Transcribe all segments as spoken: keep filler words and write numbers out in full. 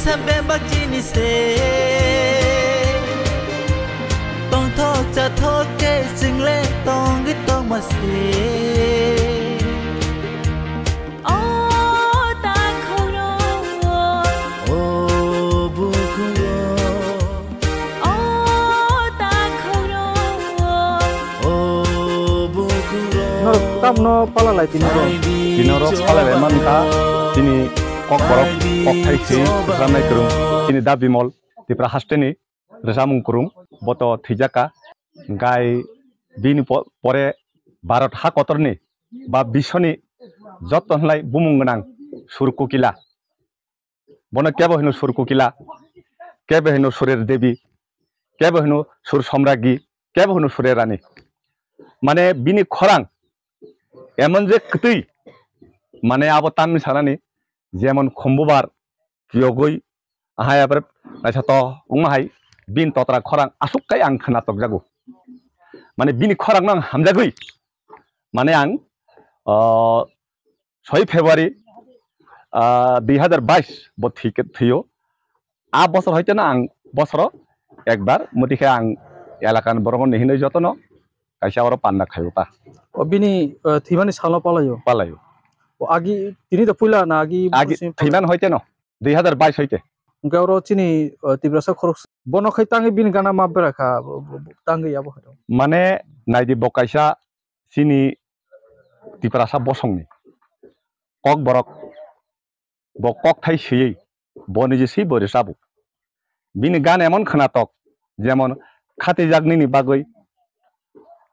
Sa bebak chini se. Tongthok chathok khe chwng le tongwi tongma se. O takhuk rok. O bukhuk rok. O takhuk rok. O bukhuk rok. Norok tamno pala lai tini oro? Tini oro pala lai man kha, tini Kokborok kokthai se rwchapnai kwrwng. Tini Da Bimol Tipra hasteni rwchapmung kwrwng, bo to thwijak kha. Gai bini po-, pore Bharat ha kotorni ba biswni joto hinlai bumung gwnang sur kokila. Bono kebo hino sur kokila, kebo hino surer devi, kebo hino sur somragi, kebo hino surer rani. Mane bini khorang emon je kwtwi, mane abo tamni sanani jemon khumbubar phiyogwi ahai apre naisa to wngma hai bini totra khorang aswk kai ang khna tokjago. Mane bini khorang no ang hamjagwi, mane ang, ah, soi February, ah, dui hazar bais bo thwi-, thwiyo. A bosor hoite no ang bosoro ekbar, motwi khe ang elakani borok no hinwi jotono kaisa oro panda khaio ta. O bini, ah, thwimani salo palaio? Palaio. O agi tini to puila na agi? Agi bosong thwiman hoite no, dui hazar bais hoite. Hwnkhe oro chini, ah, Tiprasa khorok bono khai tangwi bini gana ma bera kha, bo, bo, bo, tangwi abo hai. Mane naidi bo kaisa chini Tiprasa bosongni Kokborok, bo kokthai swiwi bo niji swi bo rwchabo. Bini gan emon khwnatok, jemon khatijak nini bagwi,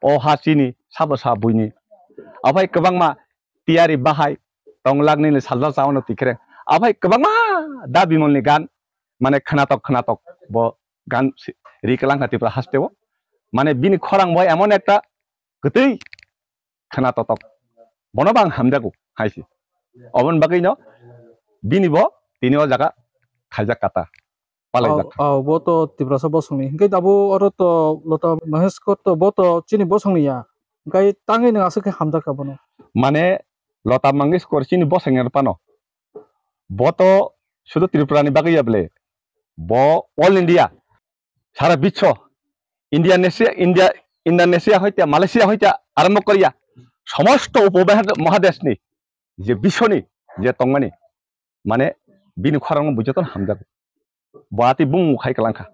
o ha chini sabo sa buini. Aphai kwbangma tiyari bahai tonglak nini salsa chaono tikreng. Aphai kwbangma Da Bimolni gan, mane khwnatok khwnatok bo gan si-, ri kwlangkha Tripura hasteo. Mane bini khorang bo emon ekta kwtwi khwna totok. Bono bo ang hamjago hai se. Oboni bagwino bini bo tini o jaga khaijak kata, palaijak kha. Aw, aw, bo to Tiprasa bosongni. Hwnkhe abo oro to Lata Mangeshkar to bo to chini bosongni ya. Hwnkhe tangwi nwng aswk khe hamjak kha bono. Mane Lata Mangeshkar chini bosongni phano. Bo to sudu Tripura ni bagwi ya bwle. Bo all India sara biswo, Indonesia, India, Indonesia hoite, Malaysia hoite, arombo Korea, somosto upo mahadeshni je biswoni je tongmani, mane bini khorangno bo jotono hamjago. Bo atwi bumung khai kwlangkha.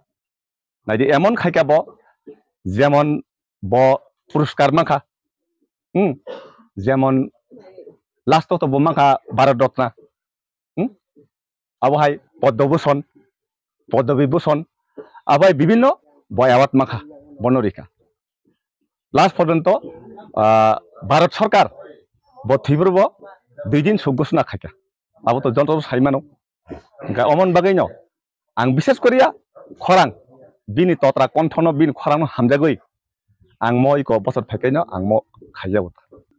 Naidi emon khaikha bo, jemon bo puruskar mankha, hmm, jemon last o to bo mankha Bharat Ratna, hmm, abo hai Padma Bhushan, Padma Vibhushan, abo hai bibhinno bo award mankha, bono rikha. Last porjonto, ah, Bharat Sarkar bo thwibro bo dui din suk ghosona khaikha. Abo to joto sai mano. Hwnkhe omoni bagwino ang bishes koriya khorang bini totra konthono bini khorangno hamjagwi ang mo iko bosor phaikaino ang mo khaijago.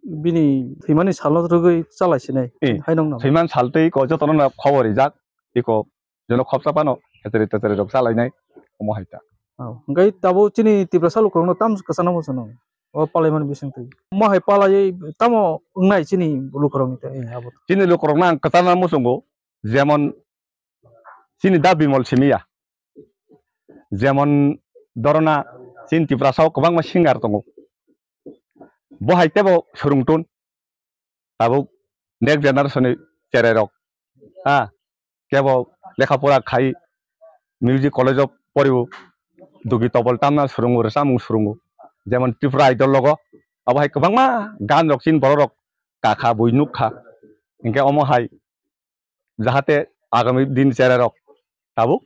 Bini thwimani salno rwgwi chalai sinai. Eh, hai nong nang. Thwiman saltwi iko jotono no khobor rijak, iko jono khopsa phano heteri teteri rok chalainai omo hai ta. Oh, hwnkhe tabuk chini Tiprasa lukurokno tam kwchangma muchungo o palaimani bisingtwi. Omo hai palaiwi tamo wngnai chini lukurokni tei abo? Chini lukurokno ang kwchangma muchungo, jemon chini Da Bimol simi ya, jemon dorona chini Tiprasa o kwbangma singer tongo, bo hai tebo swrwng tun. Tabuk next generation ni cherai rok, ha, kebo lekha pora khai music college o poribo, dugi tobol tamna swrwngo, rwchapmung swrwngo, jemon Tripura Idol logo, abo hai kwbangma gan rok chini borok rok kakha bui nukha, hinkhe omo hai jahate agami din cherai rok tabuk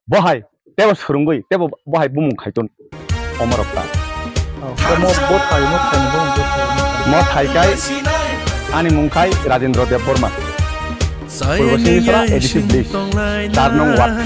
bo hai tebo swrwngwi tebo bo hai bumung khaitun omorok ta. Oh, mo bo thai, mo thai, mo thai, mo thai. Mo thai kai ani mung khai Rajendra Deb Borma. Purbo Singhisora A D C village, char nong ward.